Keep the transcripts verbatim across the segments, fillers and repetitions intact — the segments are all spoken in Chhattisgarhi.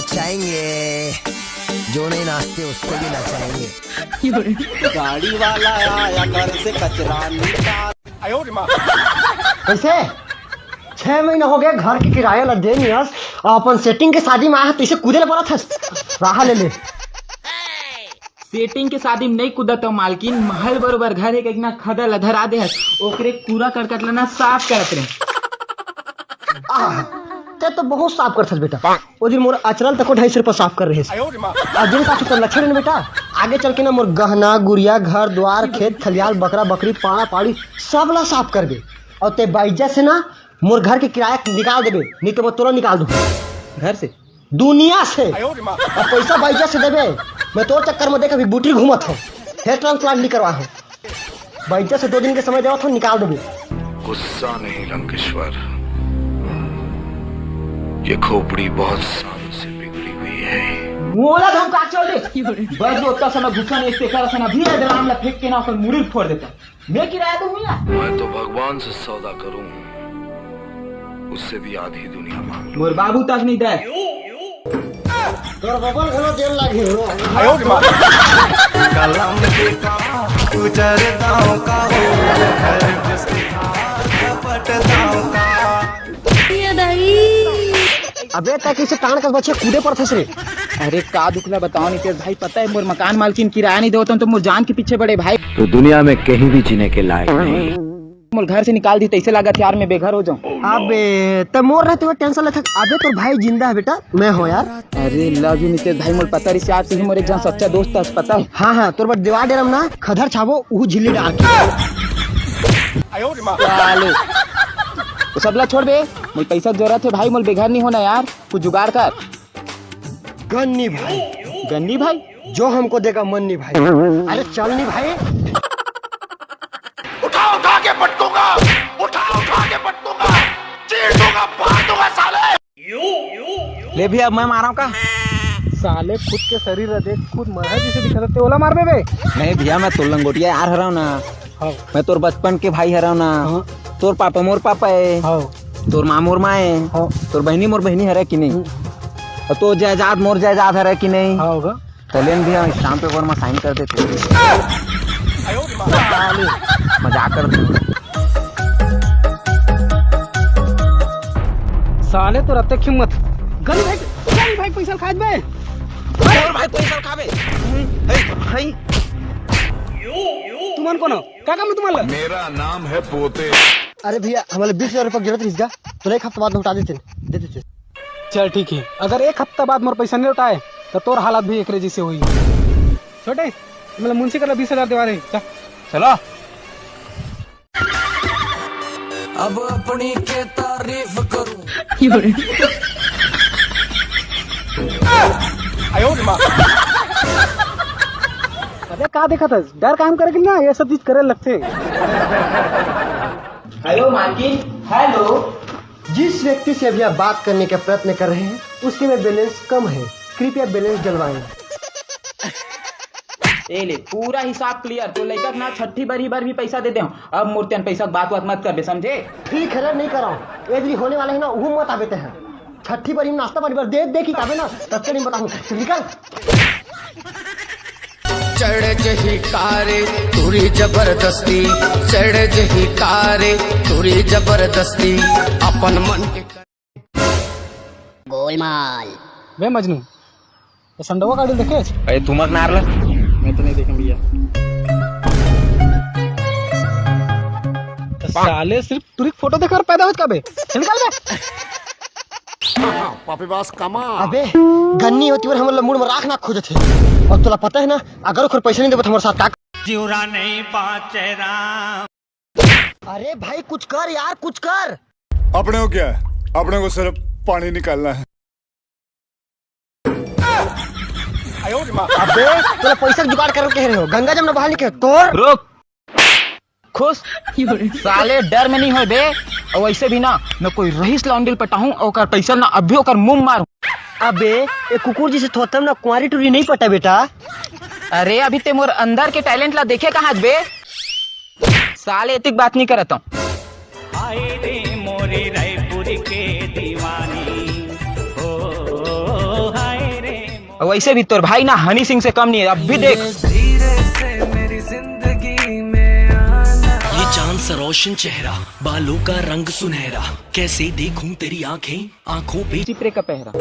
नचाएंगे, जो नहीं नाचते उसको भी नचाएंगे। गाड़ी वाला आया घर से कचरा निकाल। कैसे? छह महीना हो गया घर के किराया ला दे नियस, और अपन सेटिंग के शादी में आया तो इसे कूदे ला पड़ा था। राह ले ले। सेटिंग के शादी में नहीं कूदत हो मालकिन, महल बरोबर घर है, एक ना खदल धरा दे हस, ओकरे कूड़ा करकट ला ना साफ करत रहे। आह, ते तो बहुत साफ करथस बेटा। ओ दिन मोर अचरल तको ढाई सौ रुपया साफ कर रहे। आ दिन का तो लक्षण है बेटा, आगे चल के ना मोर गहना गुड़िया, घर द्वार, खेत खलियाल, बकरा बकरी, पाड़ा पाड़ी, सब ला साफ करबे। और ते बाइज्जत से ना मोर घर के किराया निकाल देबे, नहीं तो मैं तोला निकाल दूँ घर से, दुनिया से। और पैसा बाइज्जत से देबे। मैं तोर चक्कर में देख अभी बुटरी घूमत हूँ, हेयर ट्रांसप्लांट नहीं करवा हूँ। बाइज्जत से दो दिन के समय देवत हूँ, निकाल देबे। गुस्सा नहीं लंकेश्वर, ये खोपड़ी बहुत सालों से बिगड़ी हुई है। मोला धमका चल दे। बस वो ओतना समय गुस्सा नहीं, तेकर सन अभी राम ला फेंक के ना ओकर मुड़ी फोड़ देता। मैं किराया दूं भैया। मैं तो भगवान से सौदा करूं, उससे भी आधी दुनिया मांग लूं। मोर बाबू तक नहीं दे। तोर बबल घलो देर लागे हो। कलम के का गुजर दाव का हो, घर जिसके हाथ पट दाव का। अबे तक इसे टाण कस बच्चे कूदे पड़थस रे। अरे का दुखला बताओ नितेश भाई, पता है मोर मकान मालकिन किराया नहीं देवत तो मोर जान के पीछे बड़े भाई। तो दुनिया में कहीं भी जीने के लायक नहीं। मोर घर से निकाल दी तैसे लागत यार मैं बेघर हो जाऊं। अबे त मोर रहते हुए टेंशन लेथक। अबे तोर भाई जिंदा है बेटा, मैं हो यार। अरे लव यू नितेश भाई, मोर पता रिश्ते आपसे ही मोर एक जन सच्चा दोस्त है, पता है। हाँ हाँ, तोर बर दीवार डेरम ना खदर छाबो, उहू झिल्ली डाल के। साले। तो सबला छोड़ बे, मोर पैसा जरूरत है भाई, मोर बेघर नहीं होना यार, कुछ जुगाड़ कर। गन्नी भाई, गन्नी भाई, जो हमको देगा मन्नी भाई। अरे चल नी भाई। उठा उठा के पटकूंगा, उठा उठा के पटकूंगा, चीर दूंगा, फाड़ दूंगा साले। ले भैया मैं मारा का। साले खुद के शरीर ला देख, खुद मरहा जैसे दिखत हे, ओला मारबे बे। नहीं भैया मैं तोर लंगोटिया यार हराव ना। हाँ। मैं तोर बचपन के भाई हराव ना। हाँ। तोर पापा मोर पापा है। हाँ। तोर माँ मोर माँ है। हाँ। तोर बहनी मोर बहनी हरे कि नहीं? और तोर जायदाद मोर जायदाद हरे कि नहीं? हाँ होगा। तो लेन भैया स्टाम्प पेपर में साइन कर देते। मजाक कर। साले तो रत्ते हिम्मत। गनी भाई, गनी भाई पैसा खाए बे। अरे भाई पैसा खाबे। तुमन कौन हो? का काम है तुम्हारा? मेरा नाम है पोते। अरे भैया, हमारे बीस हजार रुपये की जरूरत रही इसका, तो एक हफ्ते बाद लौटा देते, दे देते। चल ठीक है, अगर एक हफ्ता बाद मोर पैसा नहीं लौटाए तो तोर हालत भी एकरे जैसे होई। छोटे, मतलब मुंशी कर बीस हजार देवा रहे। चल। चलो। अब अपनी के तारीफ करूं। अबे का देखा था, डर काम करे कि ना, ये सब चीज करे लगते। हेलो मालकिन। हेलो। जिस व्यक्ति से अभी आप बात करने का प्रयत्न कर रहे हैं, उसके में बैलेंस कम है, कृपया बैलेंस डलवाएं। ए ले, पूरा हिसाब क्लियर। तो लइका के ना छठी बरही बर भी पैसा दे दे हूँ। अब मोर तेन पैसा के बात बात मत करबे, समझे? ठीक है रे, नहीं कराओ। ए दरी होने वाला है ना, वो मत आबे ते हैं। छठी बरही में नाश्ता पानी बर दे दे की काबे ना, तब से नहीं बताऊँ। चल निकल। चढ़ जही कारे तुरी जबरदस्ती, चढ़ जही कारे तुरी जबरदस्ती, अपन मन के गोलमाल। बे मजनू, तो संडवा का आइडल देखे? अरे तुमक नार ला। मैं तो नहीं देखा भैया। तो साले सिर्फ टुरी फोटो देखकर पैदा होत का बे? चल निकल बे। पापी बास कमा। अबे गन्नी होती बार हमर ला मूड में राख ना खोजत हे। और तोला पता है ना, अगर ओकर पैसा नहीं देबे तो हमारे साथ का? जिउरा नहीं बाचे राम। अरे भाई कुछ कर यार, कुछ कर। अपने को क्या है, अपने को सिर्फ पानी निकालना है। अबे तोला पैसा के जुगाड़ कर कह रहे हो, गंगा जमुना बहा नहीं कहे तोर। रुक। खुश। साले डर में नहीं हो बे। और वैसे भी ना, मैं कोई रईस लौंडिल पटाहूँ और ओकर पैसा ना अभी ओकर मुंह मारूँ। अबे ये कुकुर जी से थोतम ना कुंवारी टुरी नहीं पटा बेटा। अरे अभी ते मोर अंदर के टैलेंट ला देखे कहाँ बे? साले एतिक बात नहीं करत हूँ। हाय रे मोरे रायपुर के दीवानी, ओ, ओ, हाय। और वैसे भी तोर भाई ना हनी सिंह से कम नहीं है, अब भी देख। ये चांद सा रोशन चेहरा, बालों का रंग सुनहरा, कैसे देखूं तेरी आंखें, आंखों पे। चिपरे का पहरा।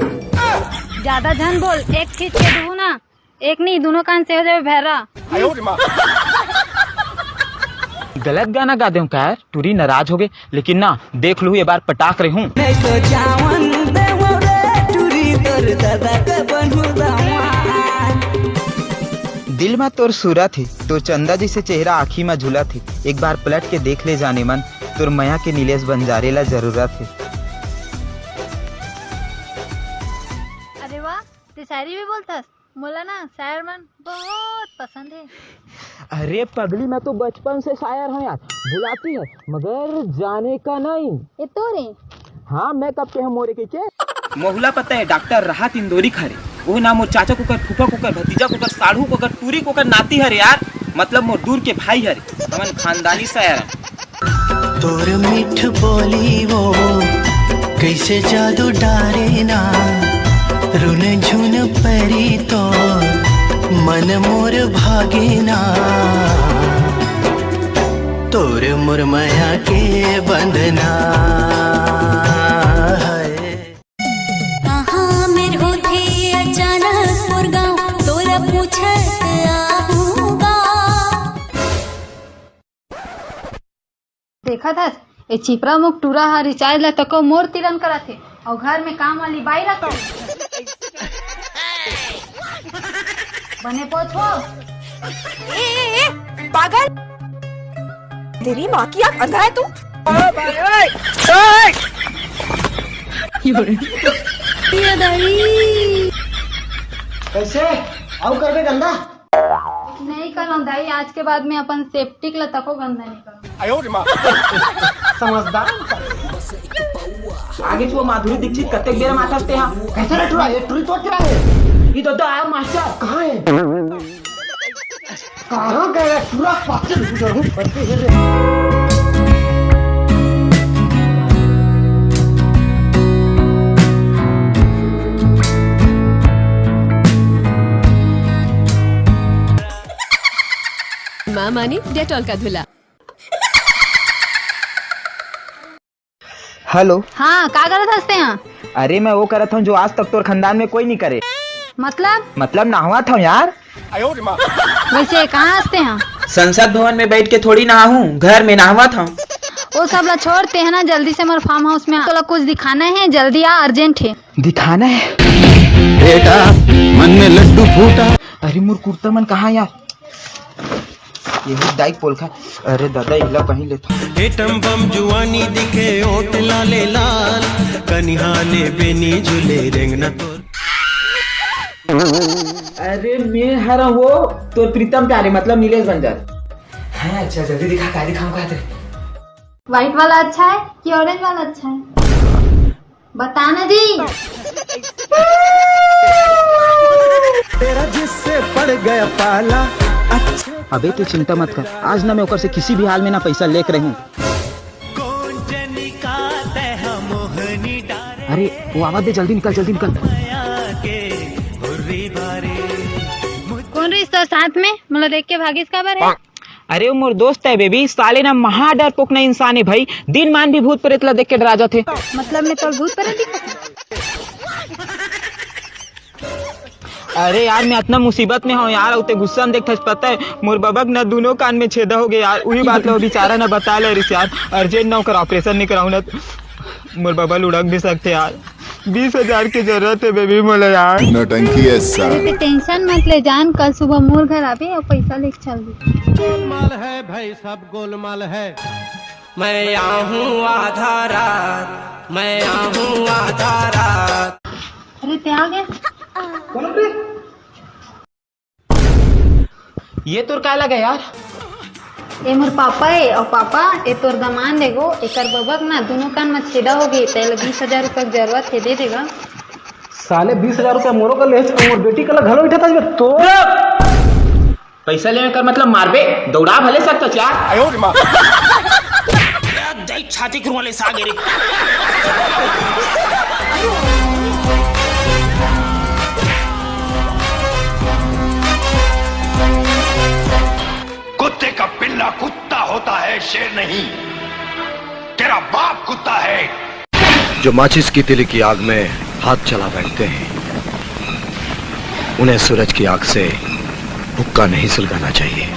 ज्यादा झन बोल, एक चीज के दू ना, एक नहीं, दोनों कान से हो जावे भैरा। गलत गाना गा देहूं का यार, टूरी नाराज हो गए, लेकिन ना, देख लू ये बार पटाक रहे हूँ। दिल मा तोर सूरत हे, तोर चंदा जैसे चेहरा आँखी मा झूलत हे। एक बार पलट के देख ले जाने मन, तोर मया के नीलेश बंजारे ला जरूरत हे। अरे वाह, ते शायरी भी बोलथस। मोला ना शायर मन बहुत पसंद है। अरे पगली, मैं तो बचपन से शायर हूँ यार, बुलाती है मगर जाने का नहीं। ये तो रे। हाँ, मैं कब के हम मोरे के, के? मोहला पता है डॉक्टर राहत इंदौरी खरे, वो ना मोर चाचा कोकर, फूफा कोकर, भतीजा कोकर, साढ़ू कोकर, टूरी कोकर नाती हरे यार, मतलब मोर दूर के भाई हरे, हमन खानदानी शायर हन। तोर मीठ बोली वो कैसे जादू डारे ना, रुन झुन परी तो मन मोर भागे ना, तोर मोर मया के बंधना है। कहाँ मेर होथे अचानक मोर गाँव, तोला पूछत आहूँ गा। देखत हस, ए चिपरा मुख टूरा ह रिचार्ज ला तको मोर तिरन करत हे, अउ घर में काम वाली बाई रखे। बने पोछो। ए, ए, ए, पागल, तेरी माँ की आँख, अंधा है तू? कैसे? आऊ करबे गंदा? नहीं करो दाई, आज के बाद में अपन सेप्टिक ला तको गंदा नहीं करो। समझदार। आगे छुआ माधुरी दीक्षित कतेक बेर माथस ते हा। कैसे रे टूरा? ये टूरी तो तेरा है। ये तो, तो आया मास्टर। कहाँ है? कहाँ गया टूरा? पाछे घुसर हूँ, फंसे है रे। माँ मानी डेटॉल का धुला। हेलो। हाँ, का करत हस ते हा? अरे मैं वो करत हूँ जो आज तक तोर खानदान में कोई नहीं करे। मतलब? मतलब नहावत हूँ यार। वैसे कहाँ हस ते हा? संसद भवन में बैठ के थोड़ी नहाहूँ, घर में नहावत हूँ। वो सब ला छोड़, ते है ना, जल्दी से मोर फार्म हाउस में आ। तोला कुछ दिखाना है, जल्दी आ, अर्जेंट है। दिखाना है? बेटा, मन में लड्डू फूटा। अरे मोर कुर्ता मन कहाँ यार? यही दाई पोलखा। अरे दादा, इला पहन लेता। एटम बम जुआनी दिखे ओट लाले लाल, कनिहा ले बेनी झूले रेंगना तोर। अरे मैं हरा वो तोर प्रीतम प्यारे, मतलब नीलेश बंजारे। हाँ अच्छा, जल्दी दिखा, काय दिखाऊं, काय तेरे? व्हाइट वाला अच्छा है कि ऑरेंज वाला अच्छा है? बता ना जी। तेरा जिससे पड़ गया पाला। अच्छा। अबे तू चिंता मत कर, आज ना मैं ओकर से किसी भी हाल में ना पैसा लेके रहूं। अरे वो आवाज दे, जल्दी निकल, जल्दी निकल। कौन रहिस तोर साथ में? मोला देख के भागिस काबर है? अरे वो मोर दोस्त है बेबी, साले ना महा डरपोक ना इंसान है भाई, दिन मान भी भूत प्रेत ला देख के डरा जाथे। मतलब मैं तोर भूत प्रेत दिखत हूँ? अरे यार, मैं अतना मुसीबत में हूँ यार, अउ ते गुस्सा में देखथस, पता है मोर बबक ना दोनों कान में छेदा हो गया यार। उही बात ला वो बेचारा ना बता ले रिस यार, अर्जेंट ना ओकर ऑपरेशन नहीं कराऊँ ना, मोर बबा लुढ़क भी सकथे यार। बीस हजार की जरूरत है बेबी मोला यार। नौटंकी है साला। अरे ते टेंशन मत ले जान, कल सुबह मोर घर आबे अउ पैसा लेके चल दे। गोलमाल है भाई, सब गोलमाल है। मैं आहूँ आधा रात, मैं आहूँ आधा रात। अरे ते आ गया। ये तोर काय लगा यार? ए मोर पापा ए, अउ पापा ए तोर दमांद एगो, एकर बबक ना दोनों कान में छेदा हो गई, तेला बीस हजार रुपया के जरूरत है, दे देगा। साले बीस हजार रुपया मोरो का ले, अउ मोर बेटी का ला घलो उठा था तो। पैसा लेवे कर मतलब मारबे, दौड़ा भले सकता चार। छाती खुरवा ले सागे रे। कुत्ता होता है, शेर नहीं। तेरा बाप कुत्ता है। जो माचिस की तिली की आग में हाथ चला बैठते हैं, उन्हें सूरज की आग से हुक्का नहीं सुलगाना चाहिए।